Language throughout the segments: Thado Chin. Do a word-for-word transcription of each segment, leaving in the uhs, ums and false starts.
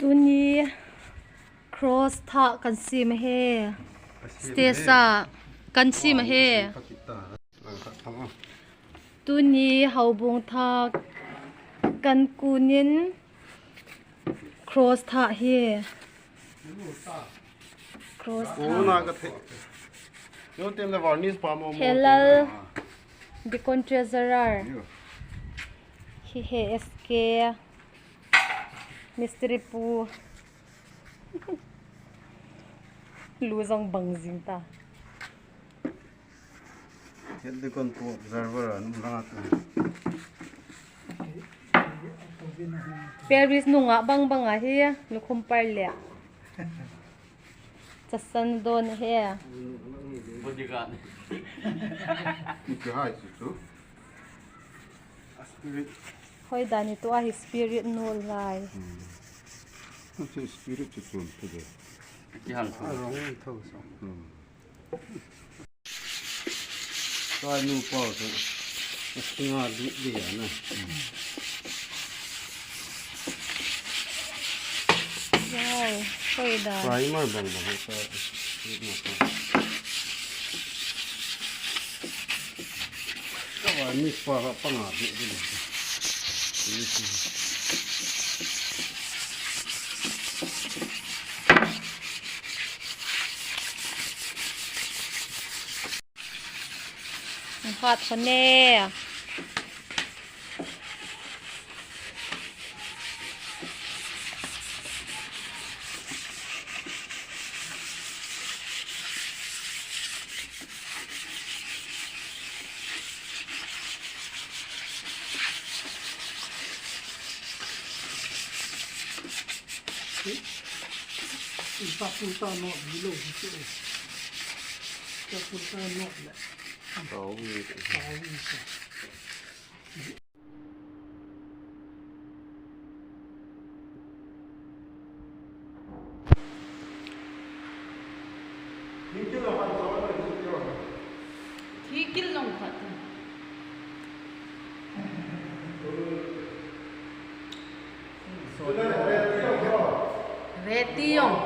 Tuni cross thah kan sem ahi. Stage a kan sem ahi. Tuni houbung thah kan kunin cross thah hi. Cross thah. Helal Deacon Treasurer. Hi he S K Mistri pu. Lu jong bang jing ta. Head deacon pu observer a nung lang a tu. Parish nunga bang bang ahi, nukhum par le. Chasan don he. Bodyguard. Iti hai chu chu. Spirit. Hoi dan hi tua hi spirit nol lai. Hmm. Chu spirit chu chun tu de. Ki hang chu. A rong tho so. Hmm. Tua nu pa chu. Asinga di di ana. Wow, hoi dan. Primer bang bang sa. Ka va mix pa ka panga di di. Hot kho ne. Sapulta not below. Sapulta not le. Tawi. Tawi. Thikil long khat. Reti yong.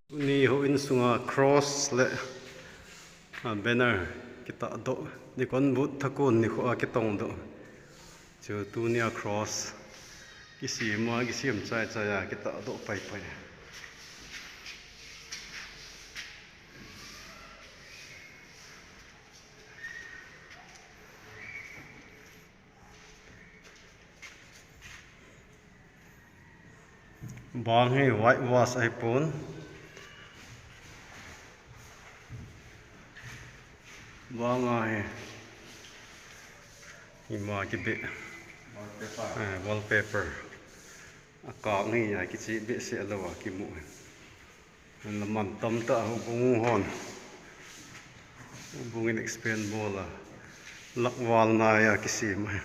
Tuni houin sunga cross le, ah, banner kitahdoh, deacon booth thakon nikho a kitongdoh. Chu tunia cross kisem a, kisem chai chai a kitahdoh pai pai. Bang hi whitewash ahipon. Bang a hi ima kibeh. Wallpaper. Eh, wallpaper. Akang hi a kicheh behseh lou a kimu. Laman tamtah houbung hon. Houbung in expand bol a. Lakh val nai a kisem ahi.